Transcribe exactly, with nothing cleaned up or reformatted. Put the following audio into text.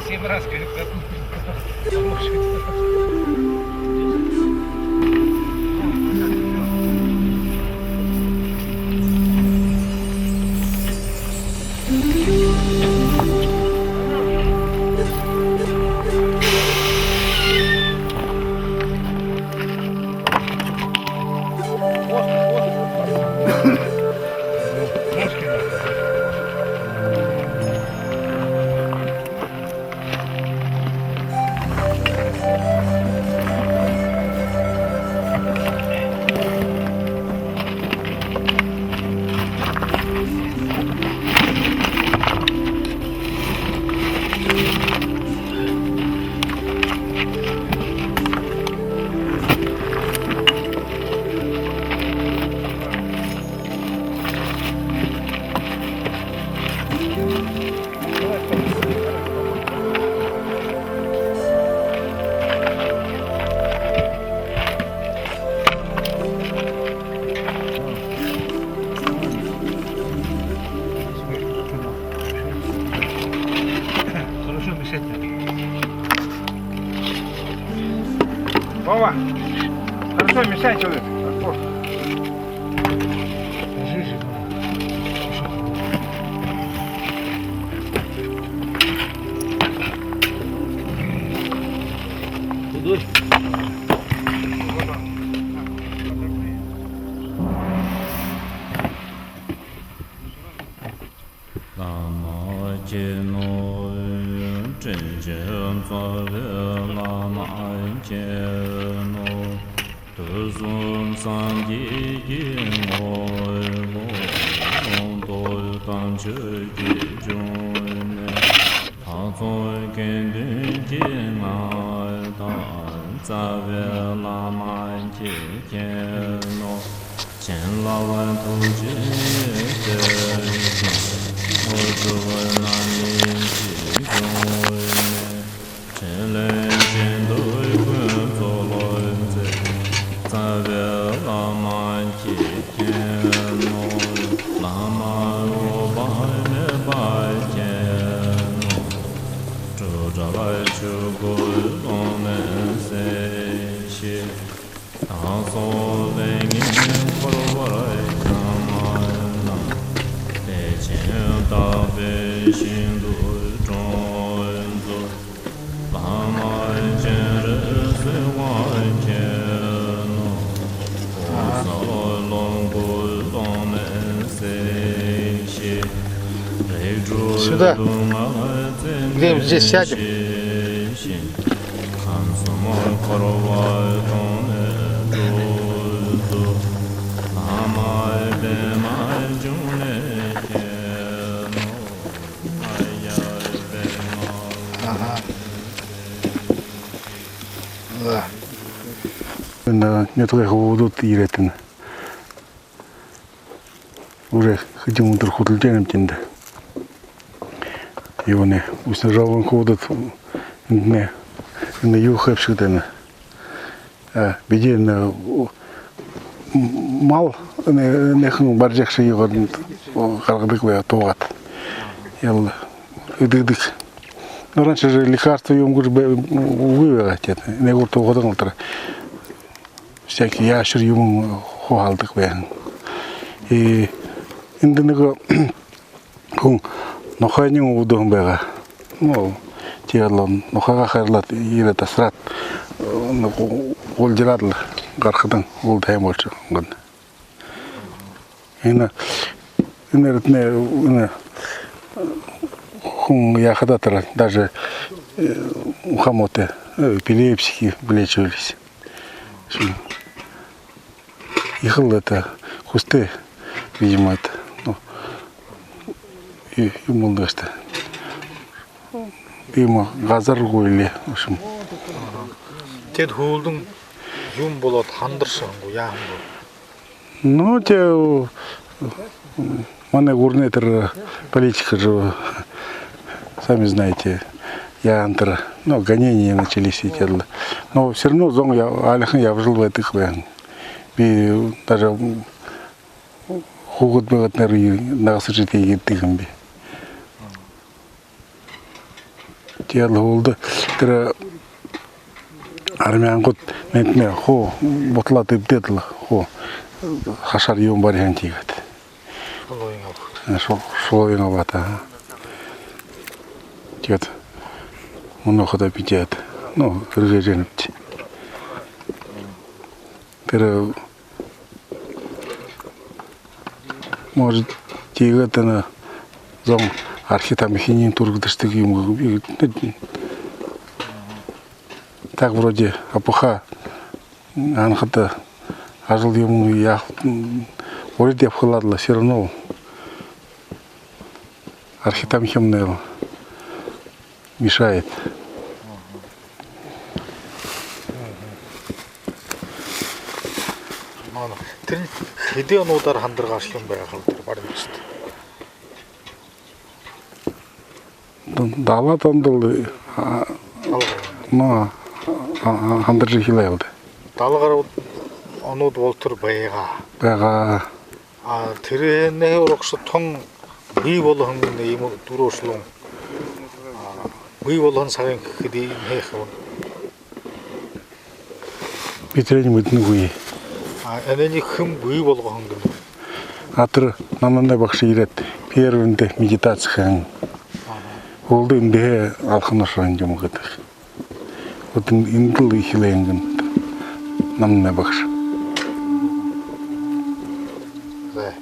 Семь раз, говорит, как. Хорошо мешать надо. Вова, хорошо мешай, человек. Хорошо. Куда? བླ་མ་མཁྱེན་ནོ། དྲིན་ཅན་རྩ་བའི་བླ་མ་མཁྱེན་ནོ། དུས་གསུམ་སངས་རྒྱས་ཀྱི་ངོ་བོ། ལོངས་སྤྱོད་ཐམས་ཅད་ཀྱི་འབྱུང་གནས། ལྷ་ཚོགས་དགེ་འདུན་གྱི་མངའ་བདག་རྩ་བའི་བླ་མ་མཁྱེན་ནོ། བྱིན་རླབས་ཐུགས་རྗེའི་གཏེར་ཆེན། དངོས་གྲུབ་རྣམ་སྨིན་གྱི་འབྱུང་གནས། ཕྲིན་ལས་ཅན་དུས་ཀུན་སྩོལ་མཛད། རྩ་བའི་བླ་མ་མཁྱེན་ནོ། བླ་མ་འོད་དཔག་མེད་པ་མཁྱེན་ནོ། སྤྲོས་བྲལ་ཆོས་སྐུ་ལོག་མེད་གསལ་ཞིང་། བདག་སོགས་ལས་ངན་འཁོར་བར་འཁྱམས་ལ། བདེ་ཆེན་དག་པའི་ཞིང་དུ་སྤྲོ་མཛོད། བླ་མ་སྤྱན་རས་གཟིགས་དབང་ཆེན་ནོ། འོད་གསལ་ལོངས་སྐུ་ལོག་མེད་གསལ་ཞིང་། རིགས་དྲུག་སྡུག་བསྔལ་རྩད་མེད་ཞི་ཞིང་། ཁམས་གསུམ་འཁོར་བ་སྟོངས་ནས་སྒྲོལ་མཛོད། བླ་མ་པདྨ་འབྱུང་གནས་མཁྱེན་ནོ། Ага. Да. Энэ нютагай хүбүүд ерээд байна. Уже хэдэн өдөр хүдэлжэ байна юм тэндэ. Юунэй, үснэ жабан хүбүүд эндэнь, энэ юу хэбши гээд байна. А, бидэ энэ, у, м, мал, энэ, энэхэн барижа ябаха юугээр гаргадаг бай, туугаад. Ял, эдидэг. Но раньше же лекарство юумэ гэжэ бай-, үгы байгаа тиигээд. Энээгүүр туугаад лэ тэрэ всякий ящер юумэ хуу халдаг байһан. И эндэ нэгэ хүн нохойнь үбдөөһэн байгаа. Ну, тиигээд лэ нохойгоо хайрлаад, ерээд асараад, э, ну, гу-, гулжараад лэ гарахадань үл тайм болошоһон гэнэ. Энэ, энэ эртнэ, энэ хүн яахадаа тэрэ даже, э, ухамотой, э, эпилепсихи вылечивались. Ехэл это, хүсэтэй, видимо, это, ну, юм болдог шүү дээ. Иимэ газаргүй лэ, в общем. Тэдэ һүүлдэнь юун болоод һандаршаһан гү, яаһан гү? Ну, тэ, манай гүрэнэй тэрэ политика же, сами знаете, яаһан тэрэ, ну, гонения начались, и тиигээд лэ. Но всё равно зон я-, аалихан ябажал байдаг байһан. Би даже хүүгэд байгаад нэрээ нагаса жэтэй ердэг юм би. Тиигээд лэ һүүлдэ тэрэ армянгууд мэнтнай хуу буталаад эбдээд лэ хуу хашаар юумэ бариһан тиигээд. Шулууень абаад. Э, шу-, шулууень абаад, аа. Тиигээд мүнөө хадаа бидээд, ну, хэрэглэжэ байнабди. Тэрэ, может, тиигээд энэ зон архи тамхинь түргэдэшэдэг юм гү, би, так вроде АПХ анхада ажал юумэ яа-, урид ябахалаад лэ, всё равно архи тамхимнай лэ мешает. Манай тэрэнь хэды онуудаар һандаргаашалан байгаал тэрэ баримташад? Далаад ондо лэ, а, ну, а, а, һандаржа эхилээ юм даа. Далаад гараад онууд болотор байгаа. Байгаа. А, тэрэнэй урагшаа тон бии болоһон иимэ түрүүшын, а, бии болоһон сагынь хэды хэһэн бэ? Би тэрэниие мэдэнэгүй. А, энээниие хэн бии болгоһон гэнэ? А, тэрэ Намнанай багша ерээд, первэндэ медитаци хэһэн. Ага. Һүүлдэ эндэһээ алханашаһан юм гэдэг. Вот эн-, эндэл эхилээ гэнэ Намнанай багша. За.